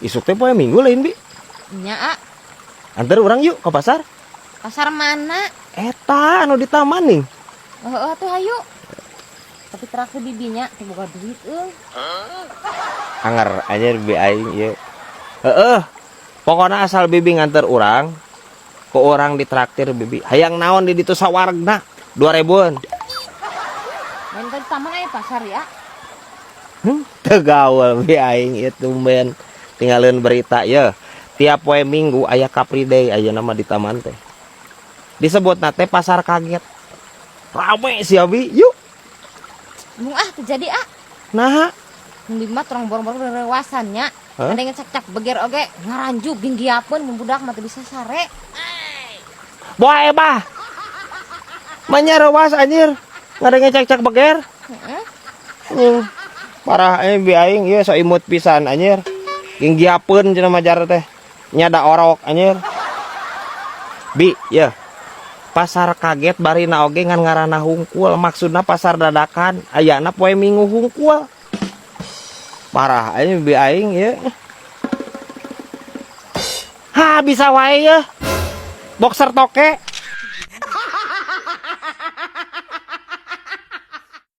Isuk teh poe Minggu lain, Bi? Nya, ah. Antar urang yuk ke pasar. Pasar mana? Eta anu di taman nih. Oh, tuh hayu. Tapi terakhir bibinya teu boga duit euy. Anger anjir bi aing ieu. Heeh. Pokoknya asal bibi nganter urang, ku urang ditraktir bibi. Hayang naon di ditu sawargna 2000-an. Lain tadi taman aya pasar ya. Teu gaul bi aing ieu, tumben tinggalin berita ya. Tiap poe Minggu aya Car Free Day aya nama di taman teh. Disebut teh pasar kaget. Rame sih abi, yuk. Mung ah, teu jadi ah. Nah, Mun bibi mah torong borong-borong rewasan nya. Hah? Ada yang cak-cak beger oge ngaranjuk ginggiapeun, mun budak mah teu bisa sare. Boy bah. Manya rewas anjir. Ngadenge cek-cek beger. Heeh. Anjing. Parah eh bi aing ieu, sok imut pisan anjir. Ginggiapeun cenah majar teh. Nyada orok anjir. Bi, ya. Pasar kaget barina oge ngan ngaranna hungkul, maksudna pasar dadakan, ayana poe Minggu hungkul. Parah anjir bi aing ieu. Ha, bisa wae ya. Boxer toke.